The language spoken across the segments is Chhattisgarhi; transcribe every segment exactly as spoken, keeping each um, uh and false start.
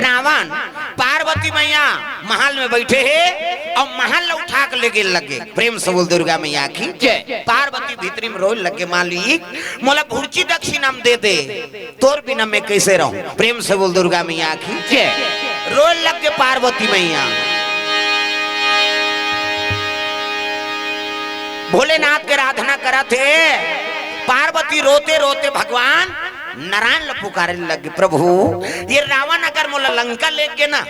रावण, पार्वती मैया महल में बैठे हे अउ महल ल उठा के लेगे लगे। प्रेम से बोल दुर्गा मैया की जय। पार्वती भीतरी में रोए लगे, मालिक, मोला भुर्जी दक्षिणा में दे दे, तोर बिना मैं कैसे रहूं? प्रेम से बोल दुर्गा मैया की जय। रोए लगे पार्वती मैया। भोलेनाथ के आराधना करत हे। पार्वती रोते रोते भगवान नारायण ल पुकारे लगे, प्रभु, ये रावण अगर मोला लंका लेगे ना,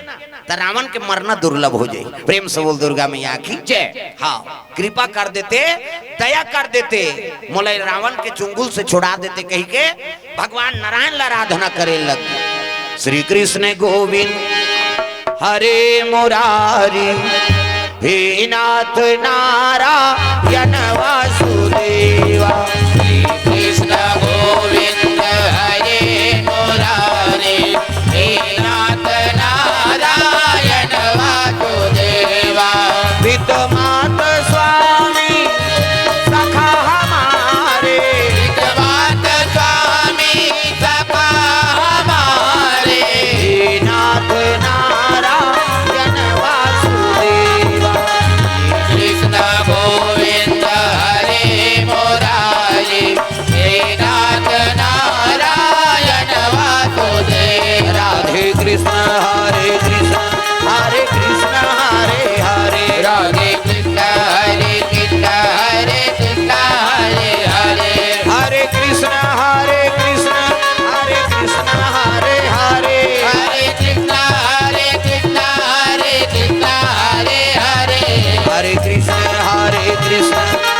त रावण के मरना दुर्लभ हो जाई। प्रेम से बोल दुर्गा मैया की जय। हाँ, कृपा कर देते, दया कर देते, मोला रावण के चुंगुल से छुड़ा देते, कहि के भगवान नारायण ल आराधना करे लगे। श्री कृष्ण गोविंद हरे मुरारी, हे नाथ नारायण वासुदेवा। श्री कृष्ण गोविंद हरे मुरारी, हे नाथ नारायण वासुदेवा। पित मात स्वामी सखा हमारे, पित मात स्वामी सखा हमारे। हे नाथ नारायण वासुदेवा। कृष्ण गोविंद हरे मुरारी, हे नाथ नारायण वासुदेव। राधे कृष्ण हरे कृष्ण, हरे कृष्ण हरे हरे। राधे कृष्ण हरे कृष्ण, हरे कृष्ण हरे हरे। हरे कृष्ण हरे कृष्ण, हरे कृष्ण हरे हरे। हरे कृष्ण हरे कृष्ण, हरे कृष्ण हरे हरे। हरे कृष्ण हरे कृष्ण,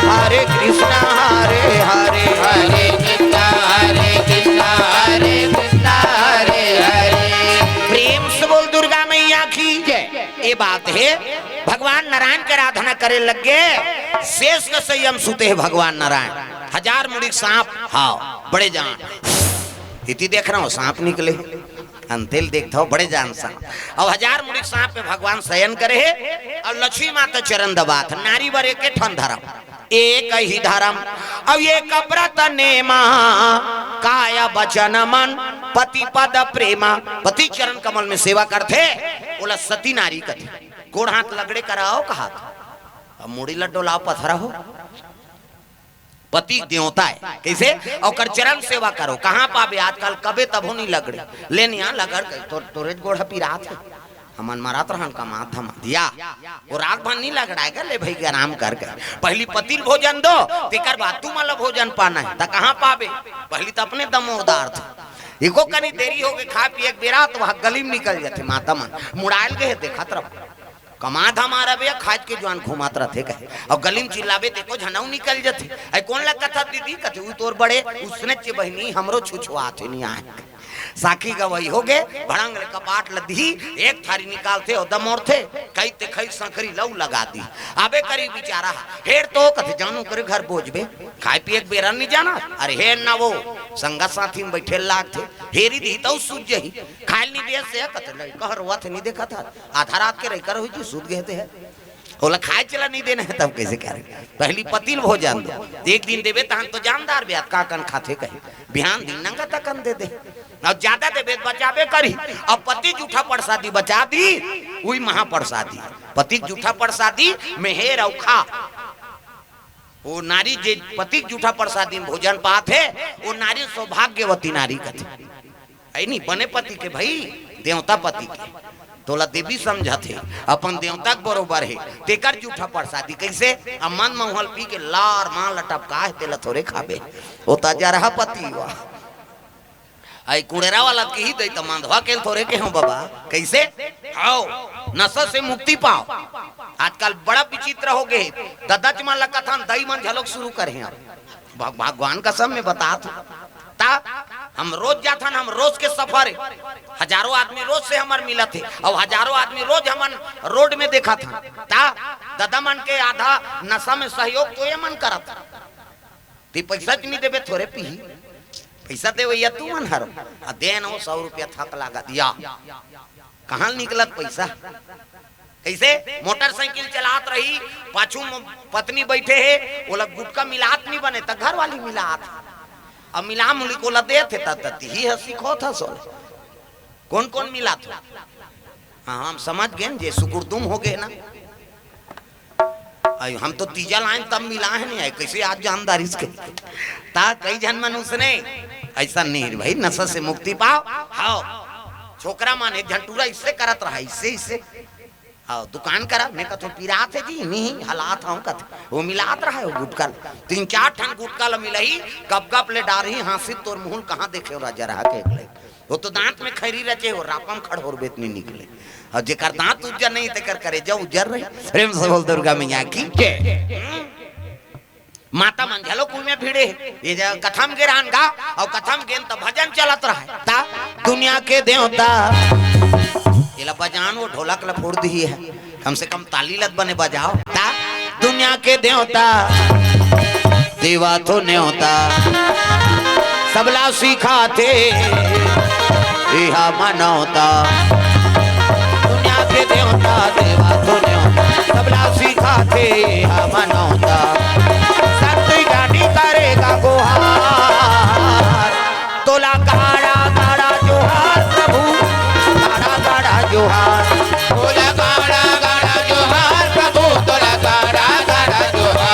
हरे कृष्ण हरे हरे। हरे कृष्ण हरे कृष्ण, हरे कृष्ण हरे हरे। प्रेम से बोल दुर्गा मैया की जय। ये बात हे, भगवान नारायण के आराधना करे लगे, शेष के संयम सुते हे भगवान नारायण। हजार मुड़ी के सांप, हाँ, बड़े जान। इति देख रहा हूँ, सांप निकले। अंतेल देखता हो, बड़े जान सांप। अब हजार मुड़ी के सांप पे भगवान शयन करे हे, अउ लक्ष्मी माता चरण दबात, नारी बर एक ठन धरम, एक ही धरम, अउ एक व्रत नेमा, काय वचन मन पति पद प्रेमा। पति चरण कमल में सेवा करथे, ओला सती नारी कथे। गोड़ हाथ लगड़े कराओ कहा, अब मुड़ी ल डोलाओ पथरा हो। पति देवता हे, कैसे? ओकर चरण सेवा करो। कहाँ पाबे आजकल, कबे तभो नहीं लगड़े। ले निया लगड़ के, तोर, तोरे गोड़ ह पिरात हे। हमन मरत रहन कमात धमात। या, वो रात भर नहीं लगड़ाएगा, ले भाई आराम कर गए। पहली पति ल भोजन दो, तेकर बाद तुमन ल भोजन पाना हे। त कहाँ पाबे? पहली त अपने दमोरदार थे। एको कनी देरी हो गए, खा पिए के बेरा, त वहाँ गली में निकल जाथे। माता मन मुड़ायल गए, देखत रहो। कमा धमा रबे, खाज के जुआन घुमात रथे कहे। अउ गली में चिल्लाबे, देखो झनऊ निकल जथे। अई कोन ला कथा दीदी? कथे, "ऊ तोर बड़े उसने चे बहिनी, हमरो छुछुआथे नहीं आए।" साखी गवाही हो गे, भड़ंग ले कपाट ल दिही, एक थारी निकालथे अउ दमोरथे, कई ते खई संकरी लऊ लगा दी। अबे करी बिचारा, हेर तो कथे, "जानू करे घर बोझबे, खाए पिए के बेरा नहीं जाना।" अरे हेर ना वो, संगत साथी में बैठे लागथे, हेरी दिही तऊ सूझ जही। खाए ल नहीं दे से कथे, "लई कहर वथ नहीं देखा था।" आधा रात के रहिकर हुई जी, सूत गए थे। ओला खाए चला नहीं देना है, तब कैसे करे? पहली पति ल भोजन दो। एक दिन देबे, तहन तो जानदार बे, का कन खाथे कहे। बिहान दिन नंगा तकन दे दे। अउ ज्यादा देबे, त बचाबे करी। अब पति जूठा प्रसादी बचा दी, उही महाप्रसादी। पति जूठा प्रसादी, मेहेर अउ खा। वो नारी जे पति जूठा प्रसादी में भोजन पात हे, वो नारी सौभाग्यवती नारी कथे। है नी, बने पति के भाई, देवता पति के। तोला देवी समझत हे, अपन देवता के बरोबर हे, तेकर जूठा प्रसादी। कैसे? अब मन महुअल पी के लार मां लटपका हे, तेला थोरे खाबे। वो त जरहा पति हुआ। आई कुड़ेरा वाला के ही दई त मांधवा के थोरे के हो बाबा। कैसे? हाओ, नशा से मुक्ति पाओ। आजकल बड़ा विचित्र हो गए, ददच मन ल कथन दई मन झलोक शुरू करे हैं। भग-, भगवान कसम में बतात हूँ। ता हम रोज जाथन, हम रोज के सफर हे। हजारों आदमी रोज से हमर मिलत हे, अउ हजारों आदमी रोज हमन रोड में देखत हन। ता ददा मन के आधा नशा में सहयोग तो ये मन करत हे। ते पैसा च नहीं देबे, थोरे पीही। पैसा देवे या तू मन हरो। आ देन हो सौ रुपया थक लागत या। कहाँ निकलत पैसा? कैसे? मोटरसाइकिल चलात रही, पाछू म पत्नी बैठे हे, ओला गुटका मिलात नहीं बने, त घर वाली मिलात। अब मिला मुली को ला देत हे, त, त तिही ह सिखोत ह सोले। कोन कोन मिलात हो? हाँ, हम समझ गेन जे सुकुरदुम हो गे ना। अई, हम तो तीजा लाएन तब मिलाए नहीं आए, कैसे आज जानदार इसके? ता कई झन मन उसने, ऐसा नहीं रे भाई, नशा से मुक्ति पाओ। हाव, छोकरा मन एक झन टूरा इससे करत रहा, इससे, इससे। हाव, दुकान करा, मैं कथों पिरात हे जी, नहीं, हलात हूँ कथे। वो मिलात रहा है वो गुटका ल। तीन चार ठन गुटका ल मिलही, गप गप ले डारही, हाँसी तोर मुँह ल कहाँ देखे राजा रहा के एक ले। वो तो दांत में खैरी रचे हो, रापम खड़होर बेत नहीं निकले। अउ जेकर दांत उज्जर नहीं, तेकर करेजा उज्जर रही। प्रेम से बोल दुर्गा मैया की जय। माता मन घलो कुल में भिड़े हे। ये जो कथा म गे रहन गा, अउ कथा म गेन त भजन चलत रहा। ता दुनिया के देवता, एला बजान वो ढोलक ला फोड़ दिही है। कम से कम ताली लत बने बजाओ। ता दुनिया के देवता, देवा तो न्योता, सबला सिखाथे, इहा मनौता। दुनिया के देवता, देवा तो न्योता, सबला सिखाथे, इहा मनौता। संत ज्ञानी करेगा गुहार, तोला गाड़ा गाड़ा जोहार प्रभु, गाड़ा गाड़ा जोहार। तोला गाड़ा गाड़ा जोहार प्रभु, तोला गाड़ा गाड़ा जोहार।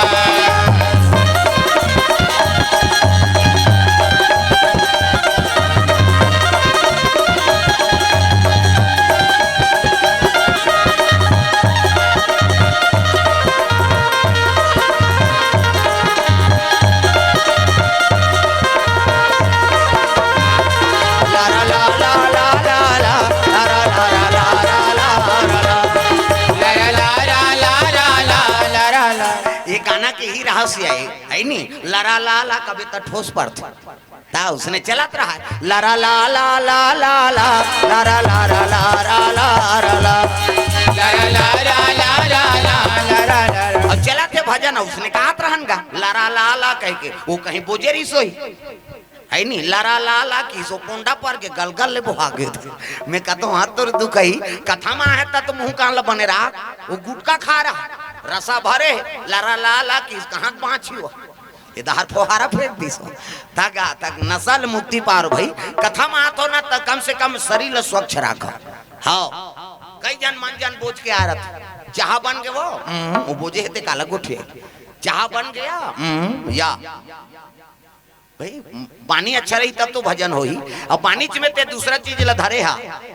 ये गाना के ही रहस्य है, है नी? लरा ला ला कबे त ठोस पड़थे। ता उसने चलत रहा है। लरा ला ला ला ला ला, लरा ला ला ला ला ला ला ला। लरा ला ला ला ला ला, लरा ला ला। अब चलत हे भजन, उसने कहत रहन गा, लरा ला ला कह के, वो कहीं बोजे रही सोई। है नी, लरा ला ला की सो कोंडा पर के गलगल ले बोहा गे। मैं कहता हूँ, हाथ तोर दुख ही, कथा में आहे त तो मुँह कान ला बने रहा, वो गुटका खा रहा, रसा भरे, लरा ला ला की कहाँ बाँची हो। ये दहर फोहारा फेंक दिस हो। तक, तक नशा ले मुक्ति पार भाई, कथा में आत हो ना त कम से कम शरीर ला स्वच्छ राखो। हाँ, कई जन मन जन बोझ के आ रहा, चाहा बन गे वो, हम्म, वो बोझे हे ते काला गोठिया, चाहा बन गया, हम्म, या। भाई, पानी अच्छा रही तब तो भजन होही। अब पानी च में ते दूसरा चीज ला धरे हा,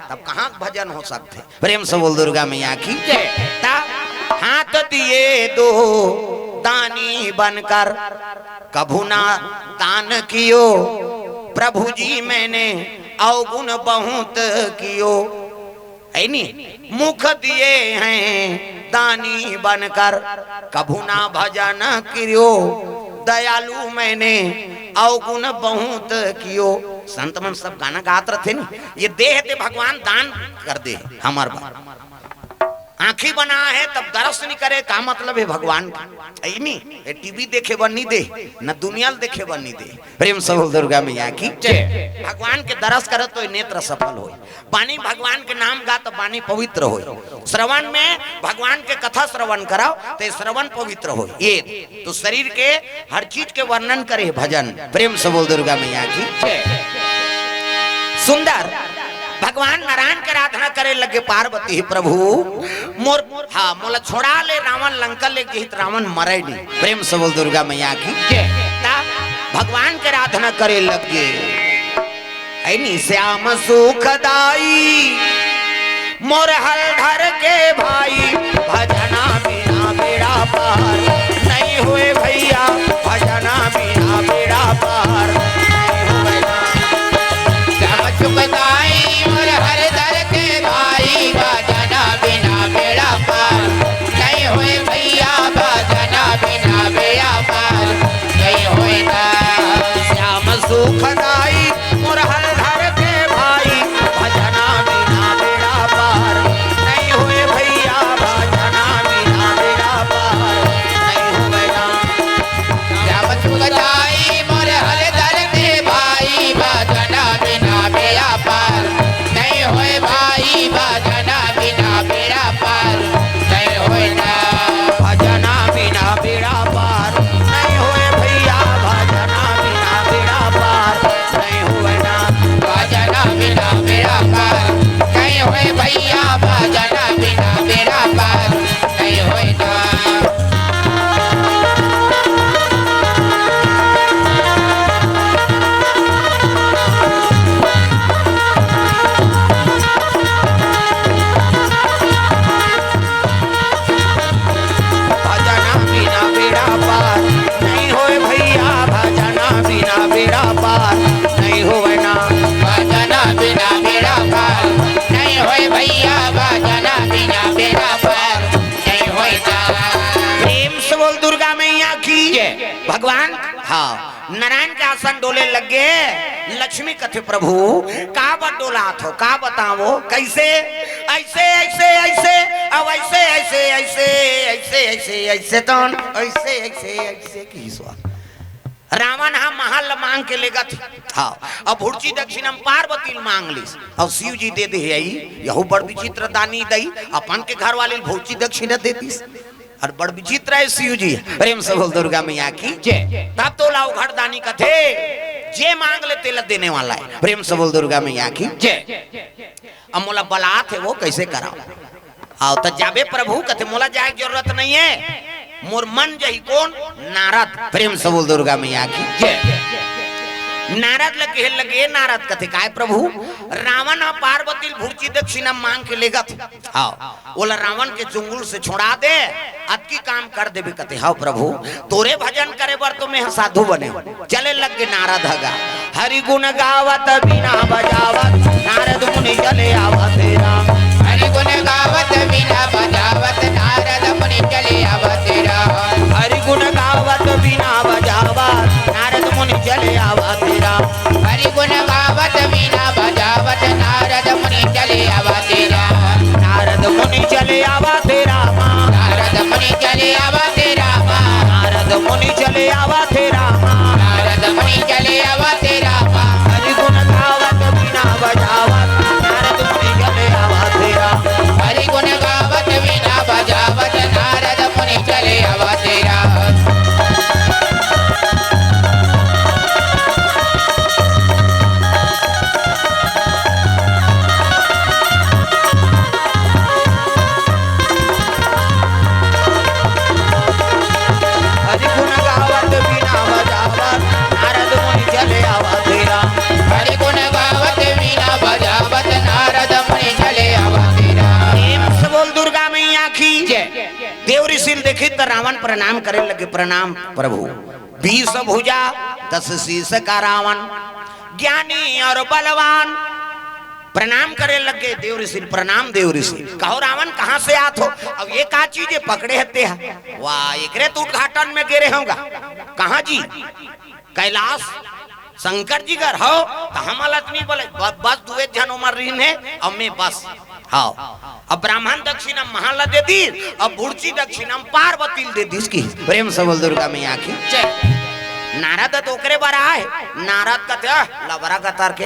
तब कहाँ भजन हो सकथे? प्रेम से बोल दुर्गा मैया की जय। ता हाथ दिए दो दानी बनकर, कभू ना दान कियो प्रभु जी मैंने अवगुण बहुत कियो। है नी? मुख दिए हैं दानी बनकर, कभू ना भजन कियो दयालु मैंने अवगुण बहुत कियो। संत मन सब गाना गात रथे नी, ये देह ते भगवान दान कर दे हे, हमर बर। आँखी बना हे तब दरस नहीं करे, का मतलब हे भगवान का? है नी? ये टीवी देखे बर नहीं दे, न दुनिया ल देखे बर नहीं दे। प्रेम से बोल दुर्गा मैया की जय। भगवान के दरस करत तो ये नेत्र सफल होय। बानी भगवान के नाम गा तो बानी पवित्र होय। श्रवण में भगवान के कथा श्रवण कराओ तो ये श्रवण पवित्र होय। ये तो शरीर के हर चीज के वर्णन करे भजन। प्रेम से बोल दुर्गा मैया की जय। सुंदर भगवान नारायण के आराधना करे लगे पार्वती, "हे प्रभु, मोर, हाँ, मोला छोड़ा ले, रावण लंका ले गे त रावण मरे नहीं।" प्रेम से बोल दुर्गा मैया की जय। ता भगवान के आराधना करे लगे। ऐनी श्याम सुखदाई, मोर हलधर के भाई, भजना बिना बेड़ा पार नहीं होय भैया, भजना बिना बेड़ा पार नहीं होय। श्याम सुखदाई मोर हलधर के भाई, भजना बिना बेड़ा पार नहीं होय भैया, भजना बिना बेड़ा पार नहीं होय ना। श्याम सुखदाई मोर हलधर के भाई, भजना बिना बेड़ा पार नहीं होय भैया, भजना बिना बेड़ा पार नहीं होय ना। श्याम सुखदाई मोर हलधर के भाई, भजना बिना बेड़ा पार नहीं होय भाई, भजना बिना बेड़ा पार नहीं होय ना। भजना बिना बेड़ा पार नहीं होय भैया, भजना बिना बेड़ा पार हाँ, नारायण के आसन डोले लगे। लक्ष्मी कथे, "प्रभु, का बर डोलात हो, का बतावो, कैसे?" "ऐसे, ऐसे, ऐसे, अब ऐसे, ऐसे, ऐसे, ऐसे, ऐसे, ऐसे, तौन, ऐसे, ऐसे, ऐसे," किहिस। रावण हा महल ल मांग के लेगत। हाँ, अब भुरची दक्षिणा म पार्वती ल मांग लिस, अब शिव जी दे दे हे। आई, यहू बड़ विचित्र दानी दई, अपन के घर वाली ल भुरची दक्षिणा दे दिस। अउ बड़ विचित्र हे शिव जी। प्रेम से बोल दुर्गा मैया की। जय। तब तो ओला घटदानी कथे, जे मांग ले तेला देने वाला हे। प्रेम से बोल दुर्गा मैया की। जय। अब मोला बलात हे, वो कैसे कराओ? आओ त जाबे प्रभु, कथे, "मोला जाए के जरूरत नहीं हे, मोर मन जही कोन?" नारद। प्रेम से बोल दुर्गा मैया की। जय। नारद ल कहे लगे, नारद कथे, "काय प्रभु?" "रावण ह पार्वती ल भुरची दक्षिणा मांग के लेगत हे।" हाँ। ओला रावण के चुंगुल से छोड़ा दे, अतकी काम कर देबे कथे। "हव प्रभु, तोरे भजन करे बर तो मैं साधु बने हूँ।" चले लग गे नारद ह गा। हरि गुण गावत बीना बजावत, नारद मुनि चले आवत हे राम। हरि गुण गावत बीना बजावत, नारद मुनि चले आवत हे राम। हरि गुण गावत बीना बजावत, नारद मुनि चले आवत हे राम। हरि गुण गावत बीना बजावत, नारद मुनि चले आवत हे राम। नारद मुनि चले आवत हे रामा। नारद मुनि चले आवत हे रामा। नारद मुनि चले आवत हे रामा। नारद मुनि चले आवत हे रामा। हरि गुण गावत बीना बजावत, नारद मुनि चले आवत हे रामा। हरि गुण गावत बीना बजावत, नारद मुनि चले आवत हे रामा। हरि गुण गावत बीना बजावत, नारद मुनि चले आवत हे राम। हरि गुण गावत बीना बजावत, नारद मुनि चले आवत हे राम। प्रेम से बोल दुर्गा मैया की। जय। देव ऋषि ल देखिस त रावण प्रणाम करे लगे, "प्रणाम प्रभु।" बीस भुजा, दस शीश का रावण, ज्ञानी अउ बलवान। प्रणाम करे लग गे देव ऋषि, "प्रणाम देव ऋषि।" "कहो रावण, कहाँ से आत हो? अब ये का चीज हे पकड़े हते हा?" "वाह, एकरे तो उद्घाटन में गे रहे होगा।" "कहाँ जी?" "कैलाश शंकर जी घर हो।" "त हमला तो नहीं बोले।" "ब-, बस दुए झन ओमर रहिन हे, अब मैं बस।" हाँ। अब ब्राह्मण दक्षिणा महल ला दे दिस, अब भुरची दक्षिणा पार्वती ल दे दिस कि। प्रेम से बोल दुर्गा मैया की। जय। नारद तो ओकरे बर आए, नारद कथे, "आह, लबरा गतर के,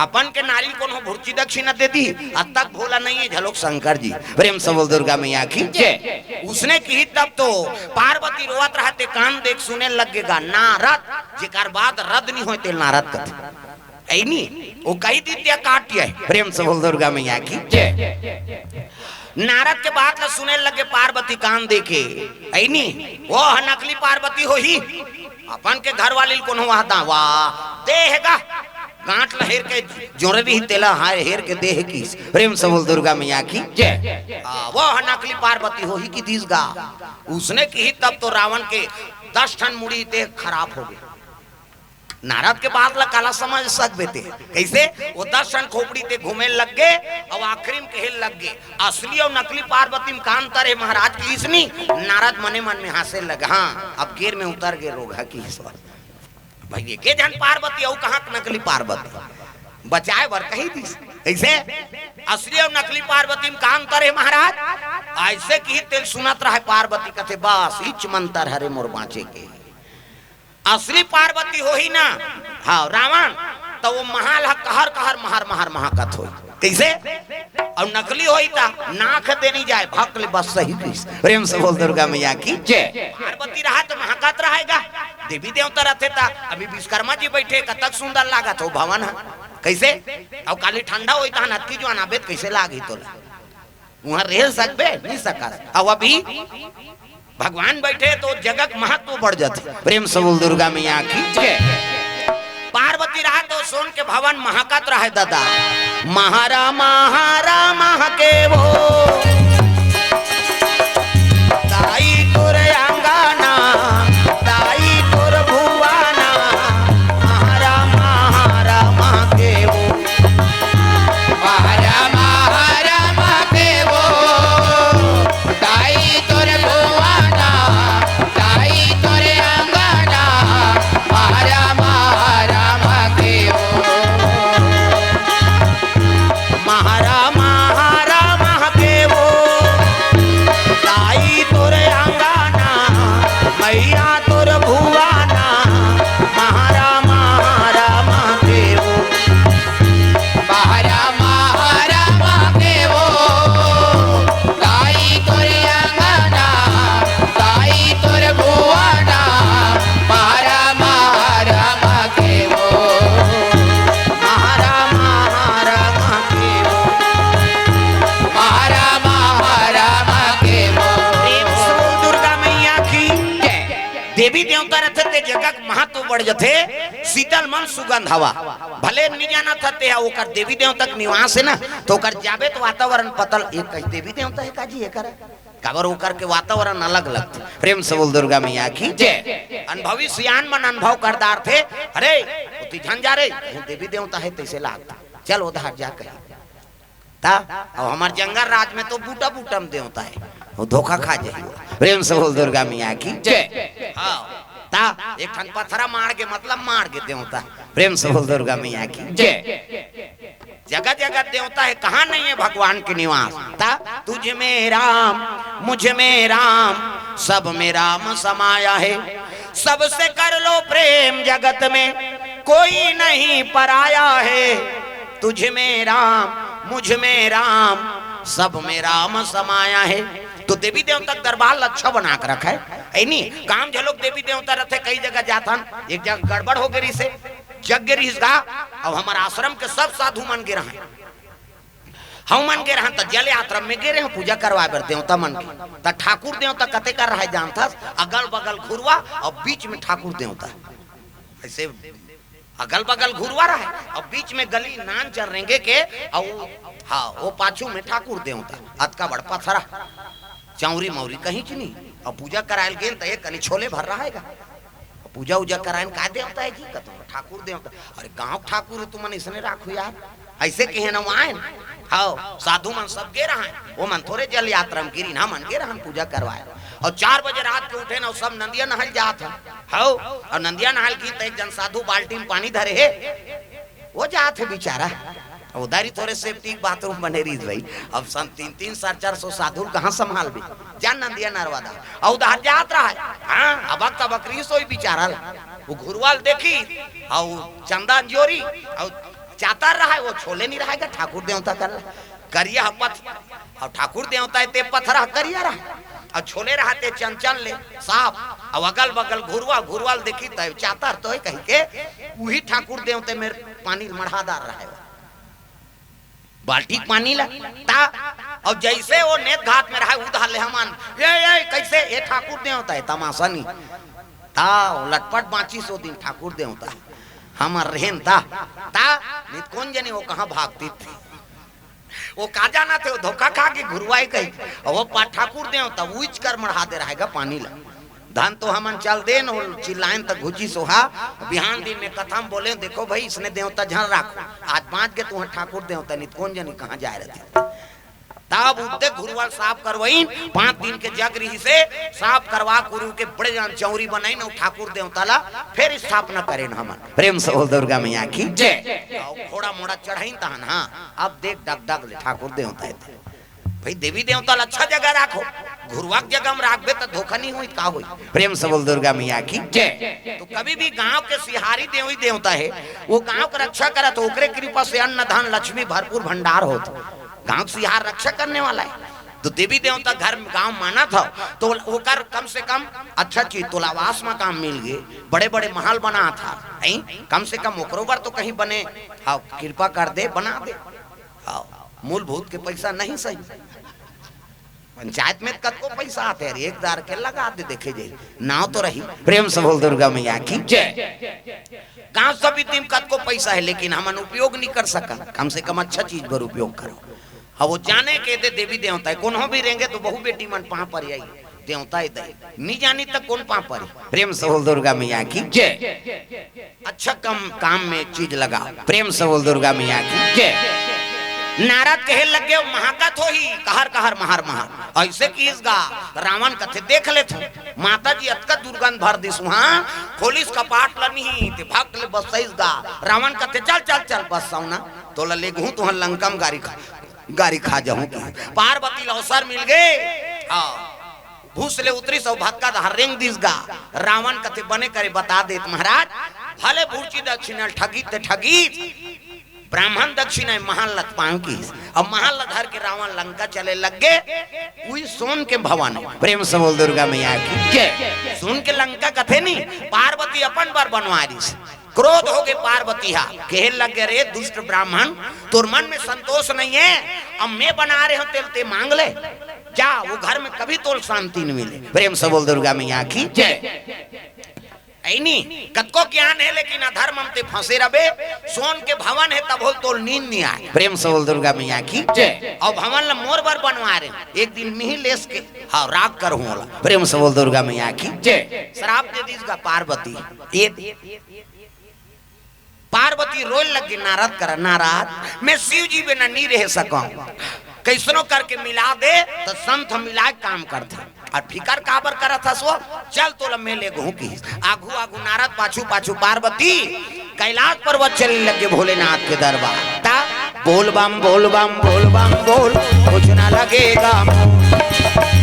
अपन के नारी ल कोनो भुरची दक्षिणा दे दी, अतक भोला नहीं हे झलोक शंकर जी।" प्रेम से बोल दुर्गा मैया की। जय। उसने किहिस तब तो पार्वती रोवत रहते, कान देख सुने लगेगा नारद, जेकर बाद रद नहीं होय तेल नारद कथे। ऐनी, वो कही दित्या काटिया है। प्रेम से बोल दुर्गा मैया की। जय। नारद के बात ला सुने लगे पार्वती कान देके। ऐनी, वो ह नकली पार्वती होही। अपन के घर वाली ल कोनो वाह दा, वाह, देहगा। गांठ ला हेर के जोरे रही तेला, हाय हेर के देह की। प्रेम से बोल दुर्गा मैया की। जय। आ, वो ह नकली पार्वती होही कि दिस गा। उसने किहिस तब तो रावण के दस ठन मुड़ी देह खराब हो गए। नारद के बात ला काला समझ सकबे ते? कैसे? वो दस ठन खोपड़ी ते घूमे लग गे, अउ आखिरी में कहे लग गे, "असली अउ नकली पार्वती में का अंतर हे महाराज?" किहिस नी। नारद मने मन में हंसे लगे, "हाँ, अब गेर में उतर गे रोग ह," किहिस। भाई, एके झन पार्वती, अउ कहाँ के नकली पार्वती? बचाए बर कही दिस। कैसे? "असली अउ नकली पार्वती में का अंतर हे महाराज?" ऐसे किहिस तेल सुनत रहे पार्वती, कथे, "बस, इच मंतर हरे मोर बाँचे के।" असली पार्वती होही ना, हाँ, रावण, त वो महल ह कहर कहर महर महर महकत होही। कैसे? अउ नकली होही त नाक दे नहीं जाए, भक ले बस सही किस। प्रेम से बोल दुर्गा मैया की जय। पार्वती रहा त महकत रहेगा, देवी देवता रहते त अभी विश्वकर्मा जी बैठे, कतक सुंदर लागत हो भवन ह। कैसे? अउ काली ठंडा होही त अतकी जुआन आबे त कैसे लागही तोला? उहाँ रह सकबे? नहीं सकस। अउ अभी भगवान बैठे तो जगह के महत्व बढ़ जाथे। प्रेम से बोल दुर्गा मैया की जय। पार्वती रहा तो सोन के भवन महकत रहे दादा। महारा महारा महके वो, दाई तोर अंगना, दाई तोर भुवाना, महारा महारा महके वो। महारा महारा महके वो, दाई तोर भुवाना, दाई तोर अंगना, महत्व बढ़ जथे। शीतल मन सुगंध हवा, भले नी जानत हते हा, ओकर देवी देवता के निवास हे ना, तो ओकर जाबे तो वातावरण पतल, ये कहीं देवी देवता हे का जी, एकर काबर ओकर के वातावरण अलग लगथे। प्रेम से बोल दुर्गा मैया की जय। अनुभवी सियान मन अनुभव करदार थे, अरे ओती झन जा रे, वो देवी देवता हे तैसे लागथे, चल उधार जा कहीं। ता अब हमार जंगल राज में तो बूटा बूटा में देवता हे, वो धोखा खा जाही। प्रेम से बोल दुर्गा मैया की जय। हाँ, ता एक ठन पथरा मार के, मतलब मार के देवता। प्रेम से बोल दुर्गा मैया की जय। जगह जगह देवता हे, कहाँ नहीं हे भगवान के निवास। ता तुझ में राम, मुझ में राम, सब में राम समाया है। सबसे कर लो प्रेम जगत में, कोई नहीं पराया है। तुझ में राम, मुझ में राम, सब में राम समाया है। तो देवी देवता के दरबार ल अच्छा बना के रखे, हे नी? काम झलोक देवी देवता रथे, कई जगह जाथन, एक जगह गड़बड़ हो गे रिहिसे, जग गे रिहिस गा, अब हमर आश्रम के सब साधु मन गे रहंय, हम मन गे रहन त जल यात्रा में गे रहन पूजा करवाए बर देवता मन के, त ठाकुर देवता कते कर रहे जानथस, अगल बगल घुरवा अउ बीच में ठाकुर देवता, ऐसे अगल बगल घुरवा रहे अउ बीच में गली नान चल रेंगे के, अउ हाँ, वो पाछू में ठाकुर देवता, अतका बड़ पथरा, चौरी मौरी कहीं च नहीं। अउ पूजा करायल गेन त एक कनी छोले भर रहा हे गा। पूजा उजा करायन, का देवता हे जी? कतो ठाकुर देवता। अरे गांव ठाकुर हे, तुमन इसने राखो यार, ऐसे कहे न वायन। हाँ, साधु मन सब गे रहय, वो मन थोरे जल यात्रा में गे रिहिन, हमन गे रहन पूजा करवाए। अउ चार बजे रात के उठेन अउ सब नंदिया नहायल जात हे। हाँ, अउ नंदिया नहायल गिन त एक जन साधु बाल्टी में पानी धरे हे, वो जात हे बेचारा। उधारी थोरे सेफ्टी बाथरूम बने रिहिस भाई। अब सन तीन तीन, साढ़े चार सौ साधु ल कहाँ संभालबे? जा नंदिया नरवा दा। अउ उधार जात रहा हे। हाँ, अबक तबक रिहिस होही बेचारा ल। वो घुरवा ल देखिस, अउ चंदा अंजोरी, अउ चातर रहा हे, वो छोले नी रहा हे गा, ठाकुर देवता कर करिया ह पथ, अउ ठाकुर देवता हे ते पथरा करिया रहा हे, अउ छोले रहा हे ते चंचन ले साफ, अउ अगल बगल घुरवा, घुरवा ल देखिस त चातर तो हे कहिके, उही ठाकुर देवता मेर पानी मढ़ादार रहा हे। बाल्टी के पानी ला, ता, अउ जैसे वो नेत घात में रहा हे, उधार ले हमन, ए, ए, कैसे, ए ठाकुर देवता हे, तमाशा नी। ता, वो लटपट बाँचिस ओ दिन ठाकुर देवता, हमर रेहेन ता, ता, नी त कोन जनी वो कहाँ भागतिस। वो का जानथे, वो धोखा खा के घुरवा हे कहिके, अउ वो पा ठाकुर देवता, उइच कर मढ़ा दे रहा हे गा पानी ला। धन तो हमन चल देन, वो चिल्लायन त घुचिस ओहा। बिहान दिन में कथा म बोलेन, देखो भाई, इसने देवता झन राखो, आज बाँच गे तुँहर ठाकुर देवता, नी त कोन जनी कहाँ जाए रहितिस। तब उद्दे घुरवा ल साफ करवाइन, पाँच दिन के जग रिहिसे, साफ करवा कुरु के बड़े जान चौरी बनाइन अउ ठाकुर देवता ला फेर स्थापना करेन हमन। प्रेम से बोल दुर्गा मैया की जय। अउ घोड़ा मोड़ा चढ़ाइन तहन, हाँ, अब देख डगडग ले ठाकुर देवता हे ते। भाई, देवी देवता ल अच्छा जगह राखो, घुरवा के जगह म राखबे त धोखा नी होही त का होही? प्रेम से बोल दुर्गा मैया की जय। तो कभी भी गांव के सिहारी देवी देवता हे, वो गांव के रक्षा करत हे, ओकरे कृपा से अन्न धन लक्ष्मी भरपूर भंडार होत हे। गांव के सिहार रक्षा करने वाला हे, तो देवी देवता घर में गांव मानत हव, तो ओकर कम से कम अच्छा चीज, तोला आवास मकान मिल गे, बड़े बड़े महल बनात हव, हैं? कम से कम ओकरो बर तो कहीं बने, हाँ, कृपा कर दे, बना दे। हाँ, मूलभूत के पैसा नहीं सही। पंचायत में कतको पैसा आथे, अरे एक दार के लगा दे, देखे जाही, नाव तो रही। प्रेम से बोल दुर्गा मैया की जय। गांव समिति में कतको पैसा हे, लेकिन हमन उपयोग नहीं कर सकन, कम से कम अच्छा चीज बर उपयोग करो। हाँ, वो जाने के दे देवी देवता हे, कोनो भी रेंगे तो बहू बेटी मन पाँव पर आई, देवता हे दे, नहीं जानी त कोन पाँव पर? प्रेम से बोल दुर्गा मैया की जय। अच्छा कम काम में चीज लगाओ। प्रेम से बोल दुर्गा मैया की जय। नारद कहे लगे, "महकत होही, कहर कहर महर महर।" ऐसे किहिस गा। रावण कथे, "देख लेथों।" माता जी अतका दुर्गंध भर दिस उहाँ, खोलिस कपाट ल नहीं, ते भक्त ले बसइस गा। रावण कथे, "चल, चल, चल, बस सौना, तोला लेगहूँ तुहर लंका म गारी खा, गारी खा जाहूँ।" पार्वती ल अवसर मिल गे। हाँ। भूस ले उतरिस अउ भतका डहर रेंग दिस गा। रावण कथे, "बने करे बता देत महाराज, भले भूरची दक्षिणा ल ठगिस ते ठगिस, ब्राह्मण दक्षिणा ए महल ल त पांव किहिस।" अब महल ल धर के रावण लंका चले लग गे। उही सोन के भवन। प्रेम से बोल दुर्गा मैया की जय। सोन के लंका कथे नी, पार्वती अपन बर बनवा दिस। क्रोध हो गे पार्वती हा, कहे लग गे, "रे दुष्ट ब्राह्मण, तोर मन में संतोष नहीं हे, अब मैं बना रहे हूँ, तेल ते मांग ले, जा, वो घर में कभी तोल शांति नहीं मिले।" प्रेम से बोल दुर्गा मैया की जय। ऐनी, कतको ज्ञान हे, लेकिन अधर्म म ते फंसे रबे। सोन के भवन हे, तभो तोल नींद नइ आय। प्रेम से बोल दुर्गा मैया की। जय। अउ भवन ल मोर बर बनवा रे, एक दिन मिही लेस के, हाँ, राख करहूं ओला। प्रेम से बोल दुर्गा मैया की। जय। श्राप दे दिस गा पार्वती। ये पार्वती रोए लग गे, नारद करा, "नारद, मैं शिव जी बिना नइ रह सकंव, कइसनो करके मिला दे।" त संत ह मिलाय काम करथे। अउ फिकर काबर करत हस वो? चल तोला मैं लेगहूं किहिस। आघू आघू नारद, पाछू पाछू पार्वती, कैलाश पर्वत चले लग गे भोलेनाथ के दरबार। त बोल बम बोल बम बोल बम बोल, कुछ ना लगेगा मोल।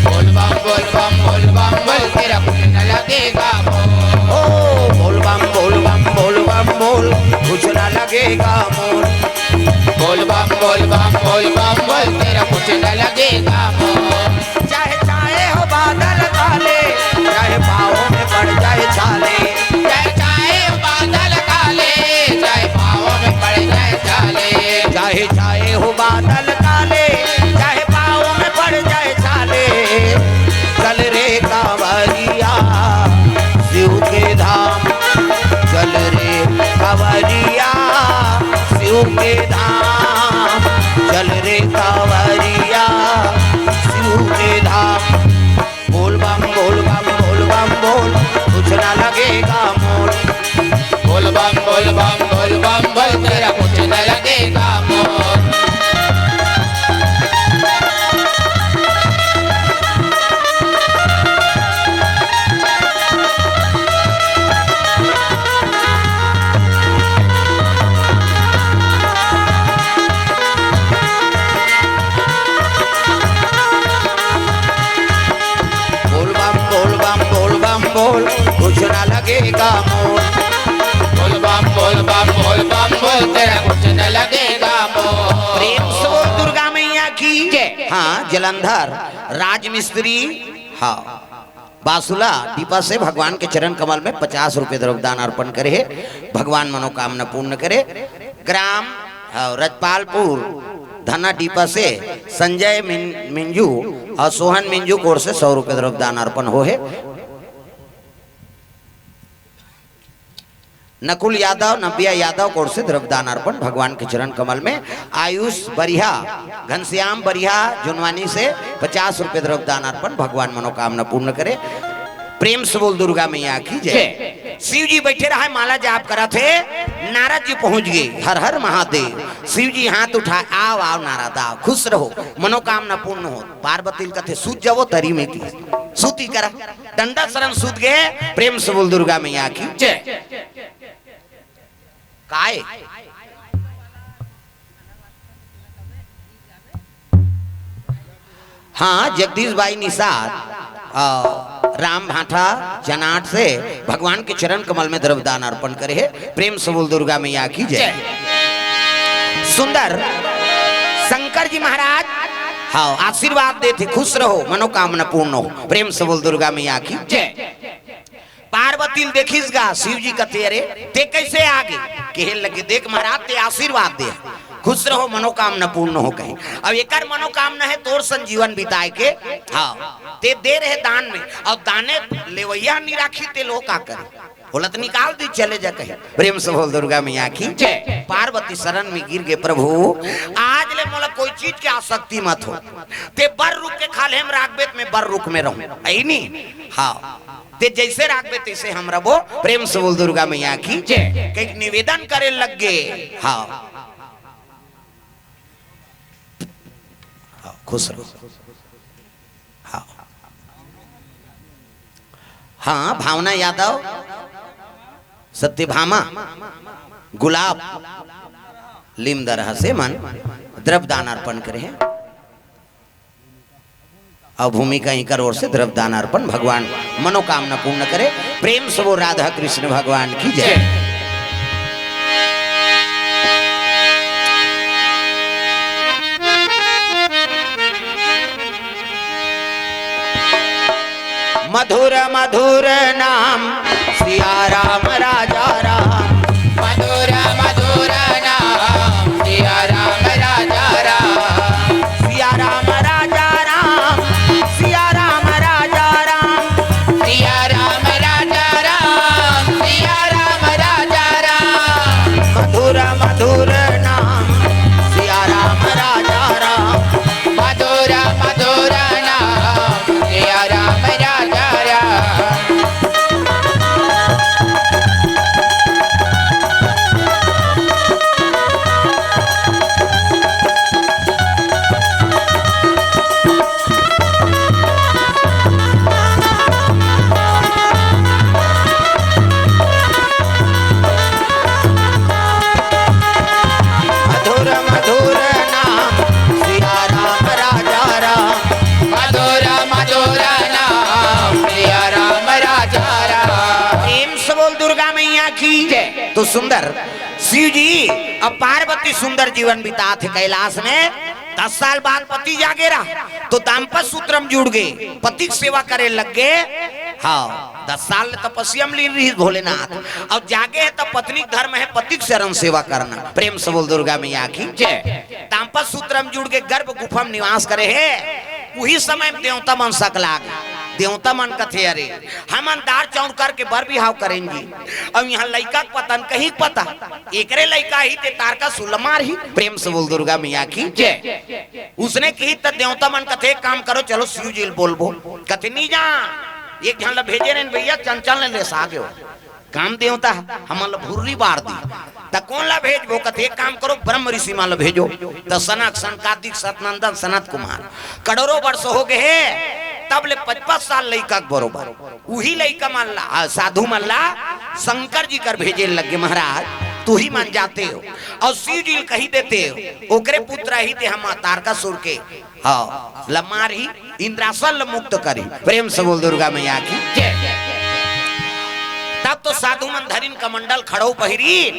बोल बम बोल बम बोल बम बोल, तेरा कुछ न लगेगा मोल। ओ बोल बम बोल बम बोल बम बोल, कुछ ना लगेगा मोल। बोल बम बोल बम बोल बम बोल, तेरा कुछ न लगेगा मोल। चाहे छाए हो बादल काले, चाहे पाँव में पड़ जाए छाले। चाहे छाए हो बादल काले, चाहे पाँव में पड़ जाए छाले। चाहे छाए हो बादल काले, चाहे पाँव में पड़ जाए छाले। चल रे कांवरिया शिव के धाम, चल रे कांवरिया शिव के धाम, चल रे कांवरिया शिव के धाम। बोल बम बोल बम बोल बम बोल, कुछ ना लगेगा मोल। बोल बम बोल बम बोल बम बोल, तेरा कुछ न लगेगा मोल। बोल बम बोल बम बोल बम बोल, कुछ ना लगेगा मोल। बोल बम बोल बम बोल बम बोल, तेरा कुछ न लगेगा मोल। प्रेम से बोल दुर्गा मैया की। जय। हाँ, जलंधर राजमिस्त्री, हाँ, बासुला डीपा से भगवान के चरण कमल में पचास रुपये द्रव्यदान अर्पण करे हे। भगवान मनोकामना पूर्ण करे। ग्राम, हाँ, रजपालपुर धना डीपा से संजय मिन-, मिंजू अउ सोहन मिंजू कोर से सौ रुपये द्रव्यदान अर्पण हो हे। नकुल यादव, नबिया यादव कोर से द्रव्यदान अर्पण भगवान के चरण कमल में। आयुष बरिहा, घनश्याम बरिहा जुनवानी से पचास रुपये द्रव्यदान अर्पण, भगवान मनोकामना पूर्ण करे। प्रेम से बोल दुर्गा मैया की जय। जय। शिव जी बैठे रहा, माला जाप करत हे, नारद जी पहुंच गे। हर हर महादेव। शिव जी हाथ उठाय, "आव, आव नारद, आव, खुश रहो, मनोकामना पूर्ण हो।" पार्वती ल कथे, "सूत जावो तरी में की, सूती करा।" डंडा शरण सूत गे। प्रेम से बोल दुर्गा मैया की जय। काय? हाँ, जगदीश बाई निषाद, अ, राम भाठा चनाट से भगवान के चरण कमल में द्रव्यदान अर्पण करे हे। प्रेम से बोल दुर्गा मैया की जय। जय। सुंदर शंकर जी महाराज, हाँ, आशीर्वाद देथे, "खुश रहो, मनोकामना पूर्ण हो।" प्रेम से बोल दुर्गा मैया की जय। पार्वती ल देखिस गा, शिव जी कथे, "अरे, ते कइसे आ गे?" कहे लगे, "देख महाराज, ते आशीर्वाद दे, खुश रहो, मनोकामना पूर्ण हो," कहे। अब एकर मनोकामना हे तोर सन जीवन बिताय के, हाँ, ते दे रहे दान में, अउ दाने लेवइया नइ राखी, ते ल का करे? ओला त निकाल दी, चले जा कहे। प्रेम से बोल दुर्गा मैया की जय। पार्वती शरण में गिर गे, "प्रभु, आज ले मोला कोई चीज के आसक्ति मत हो, ते बर रुख के खाल्हे म राखबे त मैं बर रुख में रहूं, ऐनी?" हाँ। ते जइसे राखबे तइसे हम रबो। प्रेम से बोल दुर्गा मैया की जय। कहिके निवेदन करे लग गे। हाँ। हाँ, खुश रहो। हाँ। हाँ, भावना यादव, सत्यभामा, गुलाब, लीमदरहा से मन द्रव्य दान अर्पण करे हे। अउ भूमिका इंकर ओर से द्रव्य दान अर्पण, भगवान मनोकामना पूर्ण करे। प्रेम से बोल राधा कृष्ण भगवान की जय। मधुर मधुर नाम सिया राम राजा राम। मधुर मधुर नाम सिया राम राजा राम। सिया राम राजा राम, सिया राम राजा राम। सिया राम राजा राम, सुंदर शिव जी अउ पार्वती सुंदर जीवन बितात हे कैलाश में। दस साल बाद पति जागे रहा, तो दाम्पत्य सूत्र में जुड़ गे, पति के सेवा करे लग गे। हाँ, दस साल ले तपस्या में लीन रहिस भोलेनाथ, अउ जागे हे त पत्नी के धर्म हे पति के चरण सेवा करना। प्रेम से बोल दुर्गा मैया की जय। दाम्पत्य सूत्र में जुड़ के गर्भ गुफा में निवास करे हे। उही समय में देवता मन सकला गे। देवता मन कथे, "अरे, हमन दार चाउर करके बर बिहाव करेन जी, अउ इहाँ लइका के पता न कहीं पता, एकरे लइका ही ते तारकासुर ल मारही।" प्रेम से बोल दुर्गा मैया की जय। उसने कही त देवता मन कथे, "एक काम करो, चलो शिव जी ल बोलबो।" कथे, "नी जा, एक झन ल भेजे रहेन भैया, चंचल ने लेसा गेव।" काम देवता हमन ल भुर्री बार दी, त कोन ल भेजबो? कथे, "एक काम करो, ब्रह्म ऋषि मन ल भेजो।" त सनक, सनकादिक, सतनंदन, सनत कुमार करोड़ों वर्ष हो गे हे, तब ले पचपन साल लइका के बरोबर उही लइका मन ला, आ, साधु मन ला शंकर जी कर भेजे लग गे, "महाराज, तुही मन जाते हो अउ शिव जी ल कही देते हो, ओकरे पुत्र ही ते हम तारकासुर के, हाँ, ल मारही, इंद्रासन ल मुक्त करही।" प्रेम से बोल दुर्गा मैया की जय। तब तो साधु मन धरिन कमंडल खड़ो पहिरी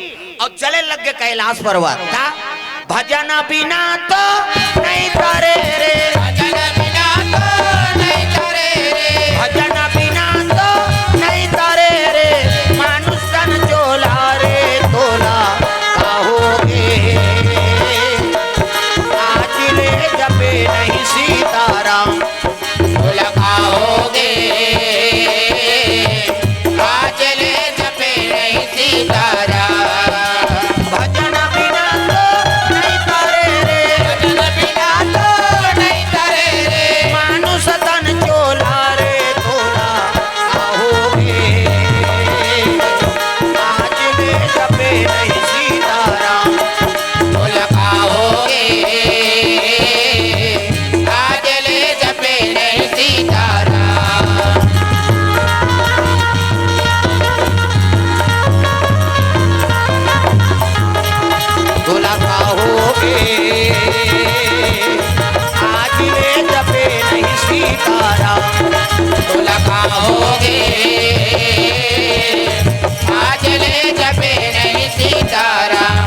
अउ चले लग गे कैलाश पर्वत। का? भजन बिना तो नहीं तरे रे। भजन बिना तो नहीं तरे रे। भजन बिना तो नहीं तरे रे। मानुष तन चोला रे तोला का होगे। आज ले जपे नहीं सीताराम। तोला का होगे। आज ले जपे नहीं सीताराम। भजन बिना तो नहीं तरे रे। भजन बिना तो नहीं तरे रे। मानुष तन चोला रे तोला का होगे। आज ले जपे नहीं सीताराम। तोला का होगे। आज ले जपे नहीं सीताराम। तोला का होगे। आज ले जपे नहीं सीताराम। तोला का होगे। आज ले जपे नहीं सीताराम।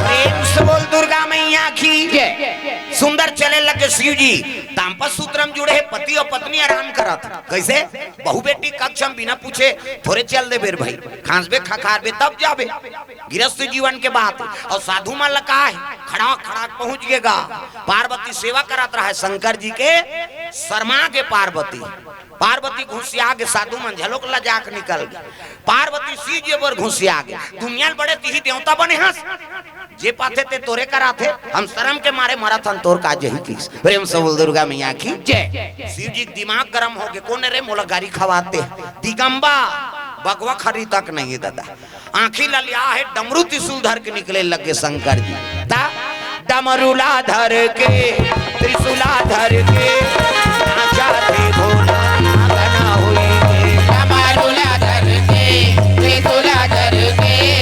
प्रेम से बोल दुर्गा मैया की जय। सुंदर चले लगे शिव जी। दाम्पत्य सूत्र में जुड़े हे, पति अउ पत्नी आराम करत। कैसे? बहू बेटी कक्ष में बिना पूछे थोरे चल देबे रे भाई, खांसबे खखारबे तब जाबे। गृहस्थ जीवन के बात। अउ साधु मन ल का हे, खड़ाक खड़ाक पहुंच गे गा। पार्वती सेवा करत रहे शंकर जी के, शर्मा गे पार्वती। पार्वती घुसिया गे, साधु मन झलोक लजाक निकल गे। पार्वती शिव जी बर घुसिया गे। दुनिया ल बड़े तिही देवता बने हस, जे पाथे ते तोरे कराथे, हम शरम के मारे मरत हन, तोर का जही किस। प्रेम से बोल दुर्गा मैया की जय। शिव जी के दिमाग गरम हो गे, कोन रे मोला गारी खवाथे? दिगंबा, बगवा खरी तक नहीं हे दादा। आँखी ललिया हे, डमरू त्रिशूल धर के निकले लगे शंकर जी। ता डमरूला धर के, त्रिशूला धर के, नाचा थे भोला मगन होई के। डमरूला धर के, त्रिशूला धर के,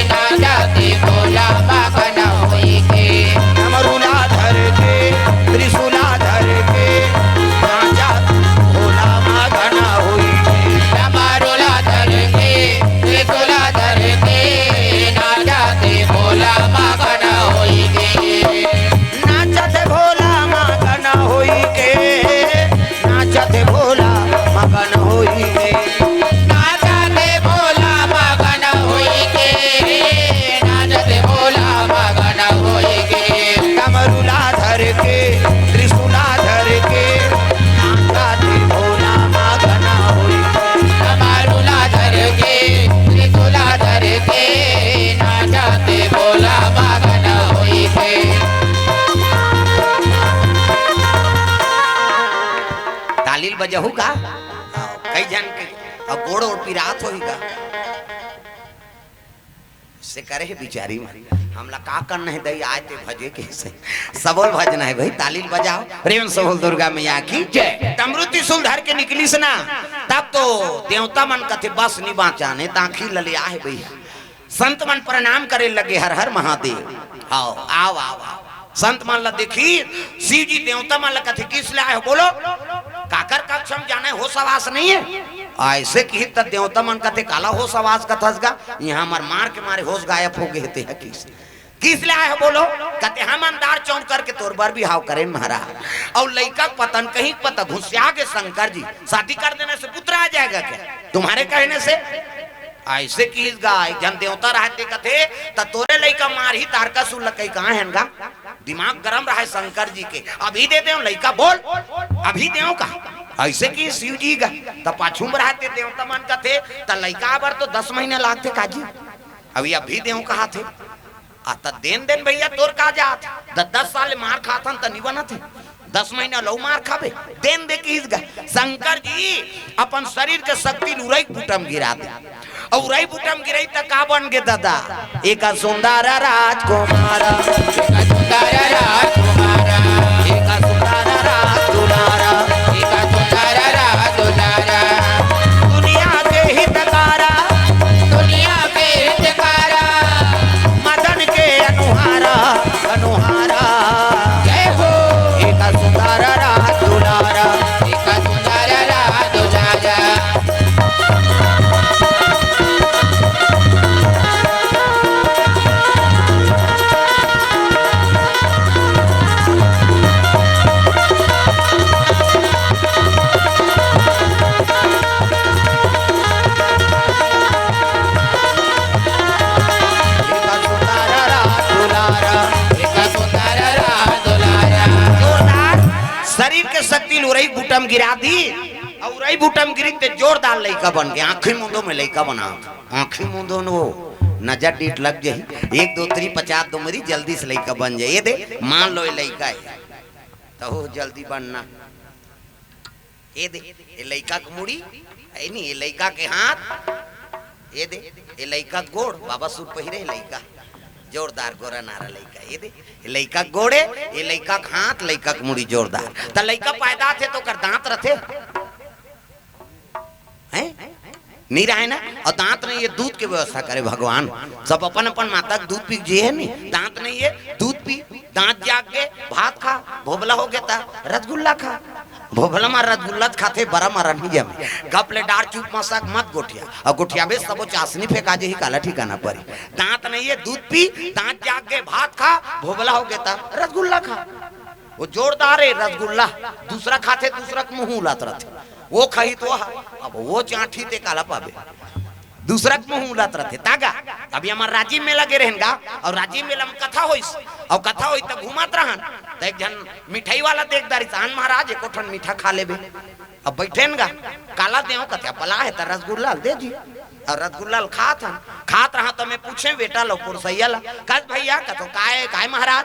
नाचा थे भोला मगन होई के। डमरूला धर के, त्रिशूला धर के, नाचा भोला मगन होई के। डमरूला धर के, त्रिशूला धर के, नाचा थे भोला मगन होई के। नाचा थे भोला मगन होई के, नाचा थे भोला मगन होई के। नाचा थे भोला मगन होई के, नाचा थे भोला मगन होई के। डमरूला धर के, त्रिशूला धर के, नाचा थे भोला मगन होई के। डमरूला धर के, त्रिशूला धर के, नाचा थे भोला मगन होई के। ताली ल बजाहू का? कई झन के अब गोड़ ओड़ पिरात होही का? से करे हे बिचारी मन, हमला का करना हे दई, आय ते भजे के से। सबो ल भजना हे भाई, ताली ल बजाव। प्रेम से बोल दुर्गा मैया की जय। डमरू त्रिशूल धर के निकलिस ना, तब तो देवता मन कथे, "बस नी बाँचा ने, त आँखी ललिया हे भैया।" संत मन प्रणाम करे लगे, "हर हर महादेव।" आओ, आओ, आओ, आओ। संत मन ला देखी, शिव जी देवता मन ला कथे, "किस ले आए हो? बोलो, काकर कक्ष में जाना हे, होश हवास नहीं हे?" अइसे किहिस त देवता मन कथे, "काला होस हवास कथस गा, इहाँ हमर मार के मारे होस गायब हो गे हे तेहा किस।" किस ले आए हो बोलो? कथे, "हमन दार चौंक करके तोर बर बिहाव करेन महाराज। अउ लइका के पता न कहीं पता घुसिया गे शंकर जी, शादी कर देने से पुत्र आ जाएगा क्या तुम्हारे कहने से?" अइसे किहिस गा, एक झन देवता रहय ते कथे, "त तोरे लइका मारही तारकासुर ल कहि कहाँ हेन गा?" दिमाग गरम रहय शंकर जी के, "अभी दे देंव लइका, बोल, अभी देंव का?" अइसे किहिस शिव जी गा, त पाछू म रहय ते देवता मन कथे, "त लइका बर तो दस महीना लागथे काजी, अभी, अभी देंव कहाथे।" "आ, त देन देन भइया, तोर का जात? द-, दस साल ले मार खाथन त नी बनत हे, दस महीना लउ मार खाबे, देन दे," किहिस गा। शंकर जी अपन शरीर के शक्ति ल उरई के बूटा म गिरा दे। अउ उरई बूटा म गिरई त का बन गे ददा? एक सुंदर राजकुमार, एक सुंदर राजकुमार, एक सुंदर राजदुलार, एक सुंदर राजदुलार। दुनिया के हितकारा, दुनिया के हितकारा, मदन के अनुहारा, अनुहारा। जय हो। एक सुंदर राजदुलार, एक सुंदर राजदुलार। जोरदार। शरीर के शक्ति ल उरई बूटा म गिरा दी, अउ उरई बूटा म गिरी ते जोरदार लइका बन गे। आँखी मूंदो में लइका बना, आँखी मूंदो न वो नजर डीठ लग जाही। एक दो तीन पचास दो मेरी जल्दी से लइका बन जाही। ये दे, मान लो ये लइका हे, त हो जल्दी बनना। ये दे, ये लइका के मुड़ी, हे नी, ये लइका के हाथ, ये दे, ये लइका के गोड़, बाबा सूट पहिरे हे लइका, जोरदार गोरा नारा लइका, ये दे, ये लइका के गोड़ हे, ये लइका के हाथ, लइका के मुड़ी जोरदार। त लइका पैदा थे त ओकर दांत रथे? हैं? नी रहय ना? अउ दांत नइ हे, दूध के व्यवस्था करे भगवान। सब अपन अपन माता के दूध पी के जिए हे नी। दांत नइ हे, दूध पी, दांत जाग गे, भात खा, भोभला हो गे त रसगुल्ला खा। भोभला म रसगुल्ला खाथे, बरा म रही जमे। गप ले डार चुप मसक मत गोठिया। अउ गोठियाबे सबो चासनी फेंका जेही, काला ठिकाना परी। दांत नइ हे, दूध पी, दांत जाग गे, भात खा, भोभला हो गे त रसगुल्ला खा। वो जोरदार हे रसगुल्ला, दूसरा खाथे, दूसरा के मुंह उलात रथे। वो खाही तो हा, अब वो चांटी ते काला पाबे, दूसरा के मुंह उलात रथे। तागा, अभी हमर राजिम मेला गे रहेन गा, अउ राजिम मेला म कथा होइस, अउ कथा होइस त घूमत रहन, त एक झन मिठाई वाला देख डारिस, "आन महाराज, एको ठन मीठा खा लेबे।" अब बइठेन गा, "काला देंव?" कथे, "बला हे त रसगुल्ला ल दे जी।" अउ रसगुल्ला ल खात हन, खात रहा त मैं पूछेंव बेटा ल, पोरसइया ल, "कस भइया?" कथों, "काय, काय महाराज?"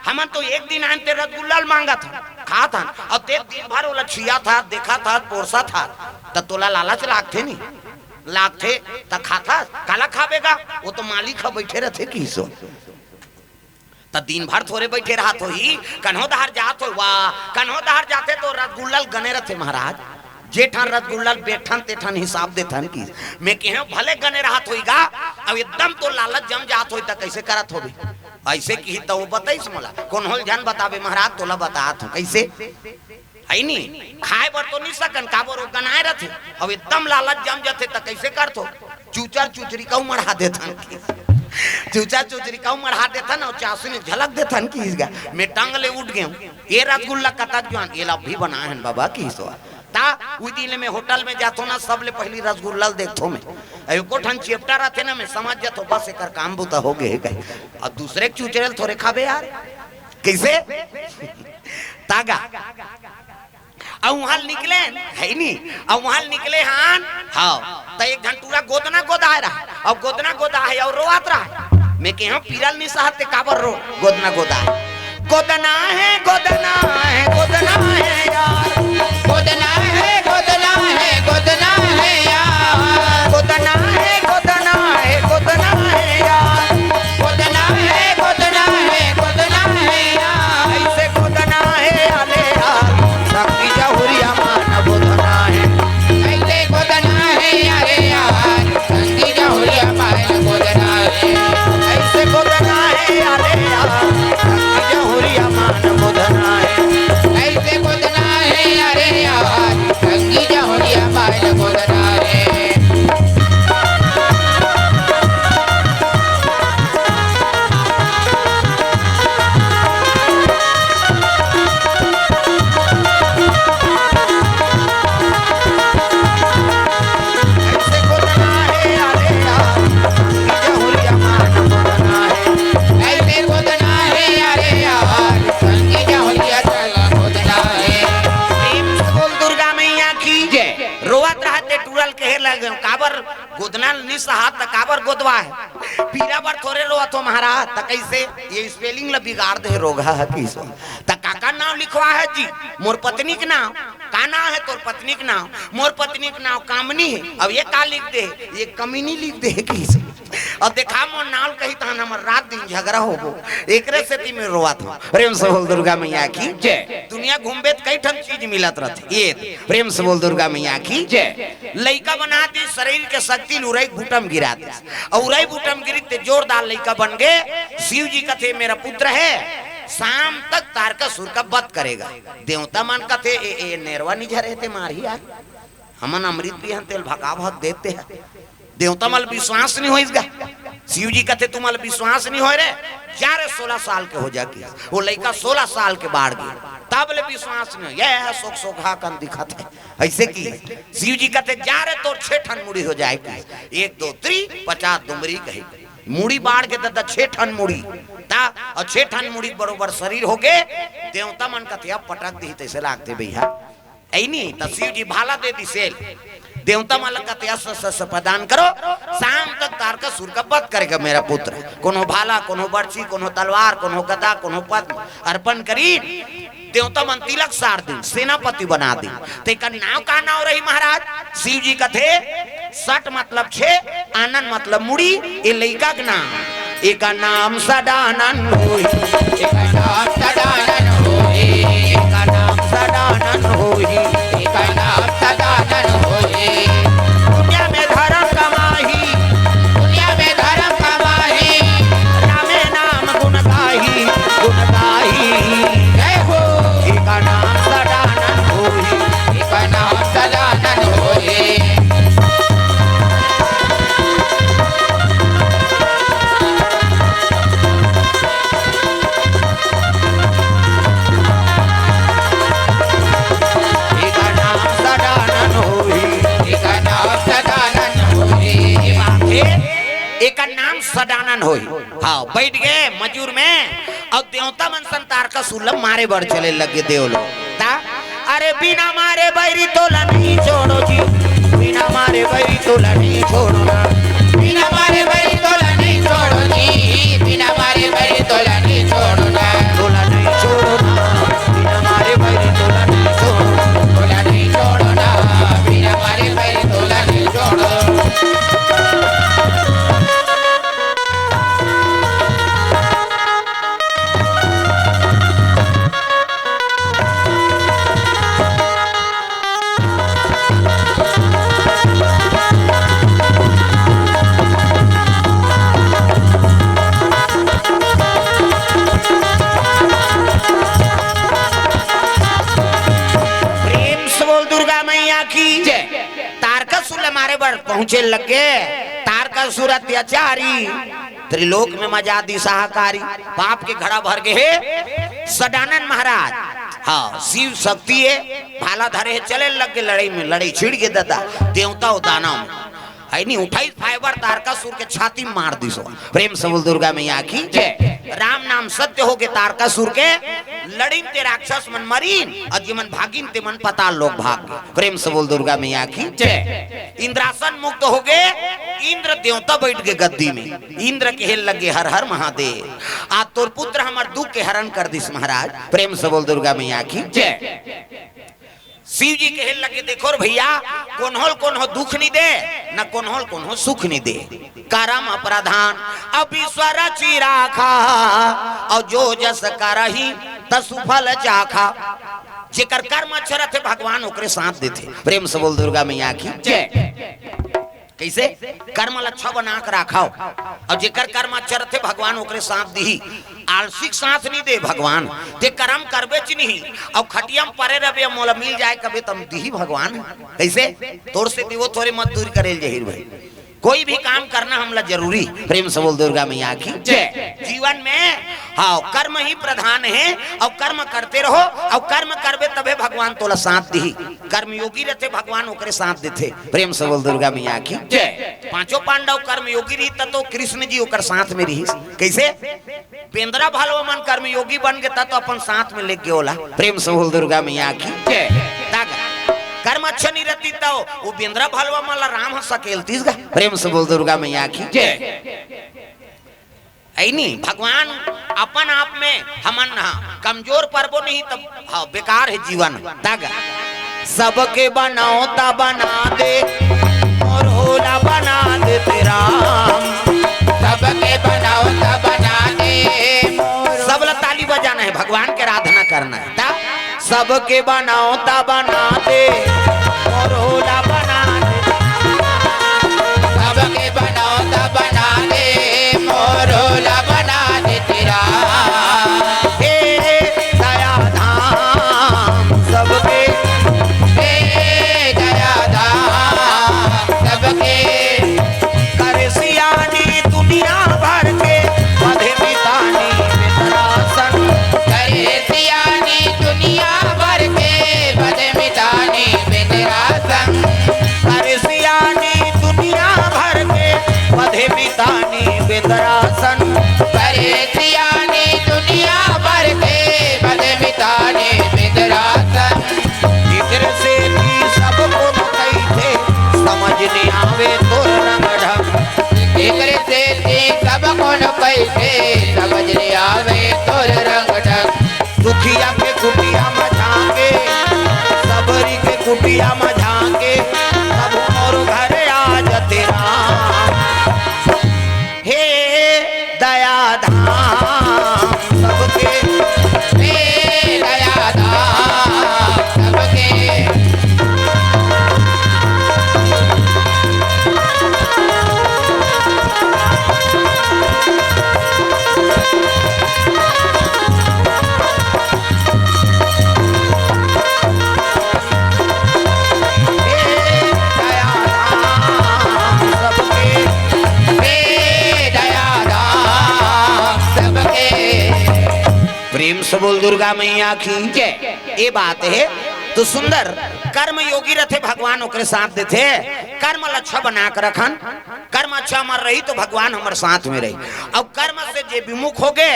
"हमन तो एक दिन आन ते रसगुल्ला ल मांगत हन, खात हन, अउ ते दिन भर ओला छियाथस, देखथस, पोरसथस, त तोला लालच लागथे नी?" "लागथे।" "त खाथस?" "काला खाबे गा, वो तो मालिक ह बइठे रथे," किहिस। त दिन भर थोरे बइठे रहत होही, कन्हो डहर जात होही, वाह, कन्हो डहर जाथे त रसगुल्ला ल गने रथे महाराज। जे ठन रसगुल्ला ल बेठन ते ठन हिसाब देथन किहिस। मैं केहेंव भले गने रहत होही गा, अउ एकदम तोर लालच जम जात होही त कइसे करत होबे? अइसे किहिस त वो बताइस मोला, कोनो ल झन बताबे महाराज, तोला बतात हों। कइसे? हे नी, खाय बर तो नी सकन, काबर वो गनाय रथे। अउ एकदम लालच जम जाथे त कइसे करथों? चुचर चुचरी कहूं मढ़ा देथन किहिस। चुचर चुचरी कहूं मढ़ा देथन अउ चासनी झलक देथन किहिस गा। मैं टंग ले उठ गेंव। "ये रसगुल्ला कतक जुवान?" "ये ला अभी बनाय हन बाबा," किहिस। त उही दिन ले मैं होटल में जाथों ना, सबले पहिली रसगुल्ला ल देखथों मैं। अउ एको ठन चेपटा रथे ना, मैं समझ जाथों, बस एकर काम बुता हो गे हे कहि। अउ दूसरे के चुचरे ल थोरे खाबे यार। कइसे? तागा। अउ उहां ले निकलेन, हे नी? अउ उहां ले निकले हन, हव। त एक झन टूरा गोदना गोदाय रहय, अउ गोदना गोदाय हे अउ रोवत रहय। मैं केहेंव पीरा ल नी सहत ते काबर रो, गोदना गोदाय। गोदना हे, गोदना हे, गोदना हे यार। गोदना हे, गोदना हे, गोदना हे यार। गोदना हे, गोदना हे, गोदना हे यार। गोदना हे, गोदना हे, गोदना हे यार। अइसे गोदना हे, आले यार। संगी जहुरिया मान गोदना हे। अइसे गोदना हे, आले यार। संगी जहुरिया मान गोदना हे। अइसे गोदना हे, आले यार। संगी जहुरिया मान गोदना हे। सहात त काबर गोदवा हे? पीरा बर थोरे रोवत हो महाराज। त कइसे? ये स्पेलिंग ल बिगाड़ दे हे रोगहा ह किसो। त काकर नांव लिखवा हे जी? मोर पत्नी के नांव। का नांव हे तोर पत्नी के नांव? मोर पत्नी के नांव कामनी हे। अब ये का लिख दे हे? ये कमीनी लिख दे हे किसो। अब देखा मोर नांव ल कही तहन हमर रात दिन झगरा होबो। एकरे सेती मैं रोवत हंव। प्रेम से बोल दुर्गा मैया की जय। दुनिया घूमबे त कई ठन चीज मिलत रथे। ये प्रेम से बोल दुर्गा मैया की जय। लइका बना दी, शरीर के शक्ति ल उरई बूटा म गिरा दिस। अउ उरई बूटा म गिरिस ते जोरदार लइका बन गे। शिव जी कथे, "मेरा पुत्र है, शाम तक तारकासुर का वध करेगा।" देवता मन कथे, "ए, ए नेरवा निझरे ते मारही यार, हमन अमृत पियन तेला भका भक देते हैं।" देवता मन ल विश्वास नइ होइस गा। शिव जी कथे, "तुमन ल विश्वास नइ होय रे, जा रे, सोलह साल के हो जा" कि। वो लइका सोलह साल के बाढ़ गे, तब ले विश्वास नइ होय। ये सोख सोखा कन दिखत हे। अइसे कि शिव जी कथे, "जा रे, तोर छे ठन मुड़ी हो जाय" कि। एक, दो, त्री, पचास डुमरी कही। मुड़ी बाढ़ गे ददा, छे ठन मुड़ी। त, अउ छे ठन मुड़ी बरोबर शरीर हो गे। देवता मन कथे, "अब पटक दिही तइसे लागथे भइया।" अइनी, त शिव जी भाला दे दिस हे। देवता मन ल कथे, "अस्त्र शस्त्र प्रदान करो, शाम तक तारकासुर का वध करेगा मेरा पुत्र।" कोनो भाला, कोनो बरछी, कोनो तलवार, कोनो गदा, कोनो पद्म अर्पण करिन। देवता मन तिलक सार दिन, सेनापति बना दिन। तेकर नांव का नांव रही महाराज? शिव जी कथे, सट मतलब छे, आनन मतलब मुड़ी, ए लइका के नाम। एकर नाम सदानन होही। एकर नाम सदानन होही। एकर नाम सदानन होही। एकर नाम सदानन होही। दुनिया में धरम कमाही। दुनिया में धरम कमाही। रामे नाम गुण गाही। गुण गाही। जय हो। एकर नाम सदानन होही। एकर नाम सदानन होही। एकर नाम सदानन होही। एकर नाम सदानन होही। ये बात हे, एकर नाम सदानन होही। हाँ, बइठ गे मजूर में, अउ देवता मन संग तारकासुर ल मारे बर चले लगे देव लोग। ता, "अरे बिना मारे बैरी तोला नहीं छोड़ो जी, बिना मारे बैरी तोला नहीं छोड़ो ना, बिना मारे बैरी तोला नहीं छोड़ो जी, बिना मारे बैरी तोला नहीं छोड़ो ना, तोला नहीं छोड़ो ना, बिना मारे बैरी तोला नहीं छोड़ो, तोला नहीं छोड़ो ना, बिना मारे बैरी तोला नहीं छोड़ो।" प्रेम से बोल दुर्गा मैया की जय। तारकासुर ल मारे बर पहुंचे लगे। तारकासुर अत्याचारी, त्रिलोक में मजा दी सहाकारी। पाप के घड़ा भर गे हे सदानंद महाराज। हाँ, शिव शक्ति हे, भाला धरे हे, चले लगे लड़ई में, लड़ई छिड़ गे ददा, देवता अउ दानव में। अइनी, उठाइस फाइबर तारकासुर के छाती में मार दिस। प्रेम से बोल दुर्गा मैया की जय। राम नाम सत्य होगे तारकासुर के लड़िन ते राक्षस मन मरिन, अउ जेमन भागिन तेमन पताल लोक भाग गे। प्रेम से बोल दुर्गा मैया की जय। इंद्रासन मुक्त होगे, इंद्र देवता बइठ गे गद्दी में। इंद्र कहे लगे, "हर हर महादेव, आज तोर पुत्र हमर दुख के हरण कर दिस महाराज।" प्रेम से बोल दुर्गा मैया की जय। शिव जी कहे लगे, "देखो रे भइया, कोन्हो ल कोन्हो दुख नइ दे, न कोन्हो ल कोन्हो सुख नइ दे। करम प्रधान अब ईश्वर चिराखा, अउ जो जस करही तसु फल चाखा।" जेकर कर्म अच्छा रथे, भगवान ओकरे साथ देथे। प्रेम से बोल दुर्गा मैया की जय। कइसे? कर्म ल अच्छा बना के राखव, अउ जेकर कर्म अच्छा रथे, भगवान ओकरे साथ दिही। आलसी के साथ नइ दे भगवान। ते करम करबेच नहीं, अउ खटिया म परे रहिबे, मोला मिल जाय कबे, त दिही भगवान। कइसे? तोर से दिवो थोरे मजदूरी करे ल जही रे भई। कोई भी काम करना हमला जरूरी। प्रेम से बोल दुर्गा मैया की जय। जीवन में, हाँ, कर्म ही प्रधान हे, अउ कर्म करते रहो, अउ कर्म करबे तभे भगवान तोला साथ दिही। कर्मयोगी रथे, भगवान ओकरे साथ देथे। प्रेम से बोल दुर्गा मैया की जय। पांचों पांडव कर्मयोगी रहिस त तो कृष्ण जी ओकर साथ में रहिस। कइसे? बेंदरा भालवा मन कर्मयोगी बन गे त तो अपन साथ में लेगे ओला। प्रेम से बोल दुर्गा मैया की जय। तागा। कर्म अच्छा नहीं रहती तो वो बेंदरा भलवा मन ला राम ह सकेलतीस गा। प्रेम से बोल दुर्गा मैया की जय। ऐ नी, भगवान अपन आप में हमन ह कमजोर परबो नहीं, तब हाँ, बेकार है जीवन। तग सबके बनौता बना दे, मोर होला बना दे तेरा। सबके बनौता बना दे, मोर सबला ताली बजाना है, भगवान के आराधना करना है। तब सबके बनौता बना दे, मोर होला बना दे। सबके बनौता बना दे, मोर होला बना दे तेरा। हे दया धाम सबके, हे दया धाम सबके। करे सियानी दुनिया भर के, बधे मितानी बेंदरासन। करे सियानी दुनिया भर के, बधे मितानी बेंदरासन। करे सियानी दुनिया भर के, बधे मितानी बेंदरासन। करे सियानी दुनिया भर के, बधे मितानी बेंदरासन। इधर से भी सब कोनो कहिथे, समझ नहीं आवे तोर रंग ढंग। एकरे सेती सब कोनो कहिथे, समझ नहीं आवे तोर रंग ढंग। दुखिया के कुटिया म झांके, सबरी के कुटिया म झांके, सब मोर घरे आ जते राम। हे दया धाम सबके, हे दया धाम सबके। हे दया धाम सबके, हे दया धाम सबके। प्रेम से बोल दुर्गा मैया की जय। ये बात है तो सुंदर। कर्म योगी रथे, भगवान ओकरे साथ देथे। कर्म ल अच्छा बना के रखन, कर्म अच्छा हमर रही तो भगवान हमर साथ में रही। अब कर्म से जे विमुख हो गए,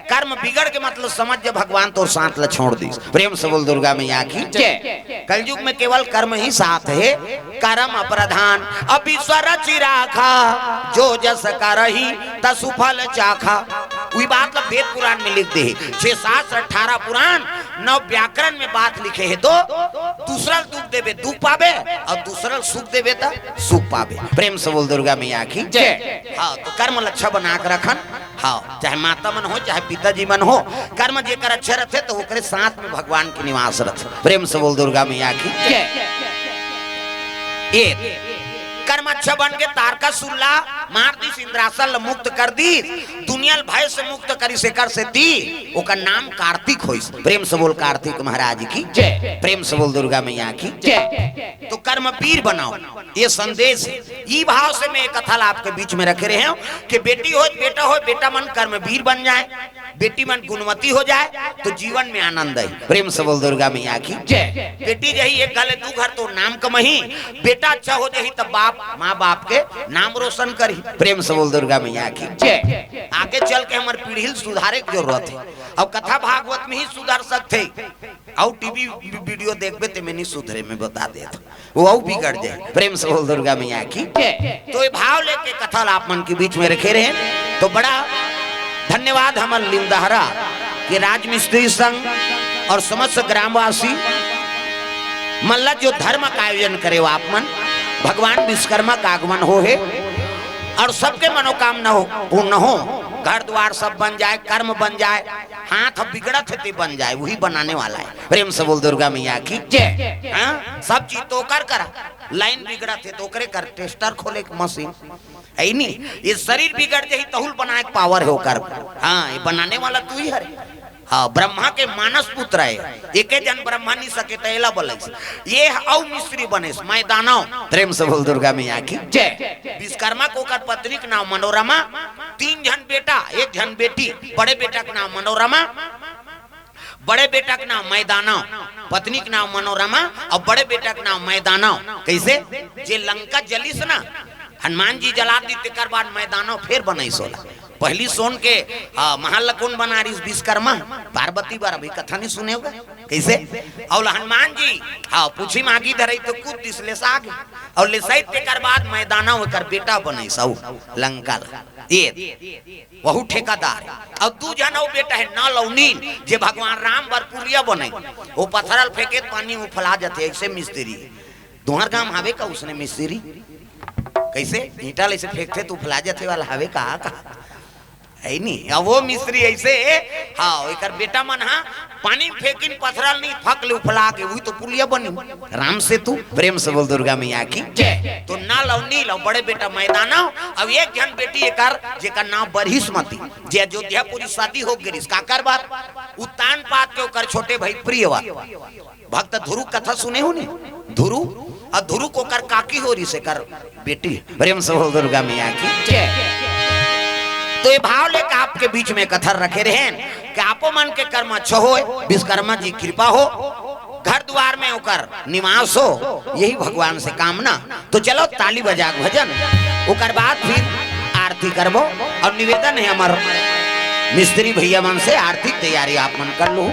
कर्म बिगड़ के मतलब समझ जे भगवान तोर साथ ल छोड़ दीस। प्रेम से बोल दुर्गा मैया की जय। कलयुग में केवल कर्म ही साथ है, कर्म प्रधान। अब ईश्वर चिराखा, जो जस करही तसु फल चाखा। वही बात ला वेद पुराण में लिख दे है। छह शास्त्र, अठारह पुराण, नौ व्याकरण में बात लिखे है। तो दूसरा ल दुख देबे, दुख पाबे, और दूसरा ल सुख देबे, त सुख पाबे। प्रेम से बोल दुर्गा मैया की जय। हाँ, तो कर्म ल अच्छा बना के रखन। हाँ, चाहे माता मन हो, चाहे पिताजी मन हो, कर्म जेकर अच्छे रथे, तो ओकरे साथ में भगवान के निवास रथे। प्रेम से बोल दुर्गा मैया की जय। ये कर्म अच्छा बन के तारकासुर ला मार दीस, इंद्रासन ल मुक्त कर दीस, दुनिया ल भय से मुक्त करिस, एकर सेती ओकर नाम कार्तिक होइस। प्रेम से बोल कार्तिक महाराज की जय। प्रेम से बोल दुर्गा मैया की जय। तो कर्म वीर बनाओ, ये संदेश है। ई भाव से मैं ये कथा ला आपके बीच में रखे रहे हूँ कि बेटी हो, बेटा हो, बेटा मन कर्म वीर बन जाए, बेटी मन गुणवती हो जाए तो जीवन में आनंद आए। प्रेम से बोल दुर्गा मैया की जय। बेटी जही एक घले दू घर तो नाम कमही, बेटा अच्छा हो जही तब बाप माँ बाप के नाम रोशन करही। प्रेम से बोल दुर्गा मैया की जय। आगे चल के हमर पीढ़ी ल सुधारे के जरूरत है। अब कथा भागवत में ही सुधर सकते, अउ टीवी वीडियो देखबे ते में नहीं सुधरे, मैं बता देत हूँ, वो अउ बिगड़ जाए। प्रेम से बोल दुर्गा मैया की जय। तो ये भाव लेके कथा ला आप मन के बीच में रखे रहे, तो बड़ा धन्यवाद हमर लिमदहरा के राजमिस्त्री संघ और समस्त ग्रामवासी मन ला जो धर्म का आयोजन करे हो आप मन। भगवान विश्वकर्मा का आगमन हो है और सबके मनोकामना हो, पूर्ण हो, घर द्वार सब बन जाए, कर्म बन जाए, हाथ बिगड़त है ते बन जाए, वही बनाने वाला है। प्रेम से बोल दुर्गा मैया की जय। हाँ, सब चीज तो ओकर करा, लाइन बिगड़त है तो ओकरे कर, टेस्टर खोले के मशीन है नी। ये शरीर बिगड़ जाही तहुल बनाए के पावर है ओकर। हाँ, ये बनाने वाला तू ही हरे। हाँ, ब्रह्मा के मानस पुत्र है, एके जन ब्रह्मा नहीं सके त एला बोले। ये अउ मिस्त्री बने मैदानव। प्रेम से बोल दुर्गा मैया की जय। विश्वकर्मा के ओकर पत्नी के नाम मनोरमा, तीन झन बेटा, एक झन बेटी। बड़े बेटा के नाम मनोरमा, बड़े बेटा के नाम मैदानव, पत्नी के नाम मनोरमा और बड़े बेटा के नाम मैदानव। कैसे? जे लंका जलिस ना, हनुमान जी जला दी, तेकर बाद मैदानव फेर बनैस ओला। पहली सोन के, हाँ, महल ला कोन बनारिस? विश्वकर्मा। पार्वती बर अभी कथा नहीं सुने होगा कैसे? अउ हनुमान जी, हाँ, पूछी मांगी धरई तो कूद दिस, लेसा गे। अउ लेसाई तेकर बाद मैदाना ओकर बेटा बनइस अउ लंका ला। ये वहू ठेकेदार। अउ दू झन अउ बेटा हे, नल अउ नील, जे भगवान राम बर पुलिया बनई। वो पथरा ल फेंके त पानी उफला जाथे, ऐसे मिस्त्री। तुंहर गांव हावे का उसने मिस्त्री? कैसे ईंटा ले से फेंकथे त उफला जाथे वाला हावे का? का है नी? अब वो मिस्त्री ऐसे, हाँ, एकर बेटा मन हा पानी में फेंकिन, पथरा ल नहीं, फक ले उफला के, वही तो पुलिया बनी। राम सेतु। प्रेम से बोल दुर्गा मैया की जय। तो नल अउ नील अउ बड़े बेटा मैदाना, अउ एक झन बेटी एकर, जेकर नाम बरहिसमती, जे अयोध्यापुरी शादी हो गे रिस, काकर बर? उत्तानपाद के ओकर छोटे भाई प्रिय बर। भक्त ध्रुव कथा सुने हो नी? ध्रुव, अउ ध्रुव के ओकर काकी हो रिस एकर बेटी। प्रेम से बोल दुर्गा मैया की जय। तो ये भाव लेकर आपके बीच में कथा रखे रहेन कि आपो मन के कर्म अच्छा होय, विश्वकर्मा जी कृपा हो, घर द्वार में ओकर निवास हो, यही भगवान से कामना। तो चलो ताली बजा के भजन, ओकर बाद फिर आरती करबो। अउ निवेदन हे हमर मिस्त्री भैया मन से, आरती के तैयारी आप मन कर लू।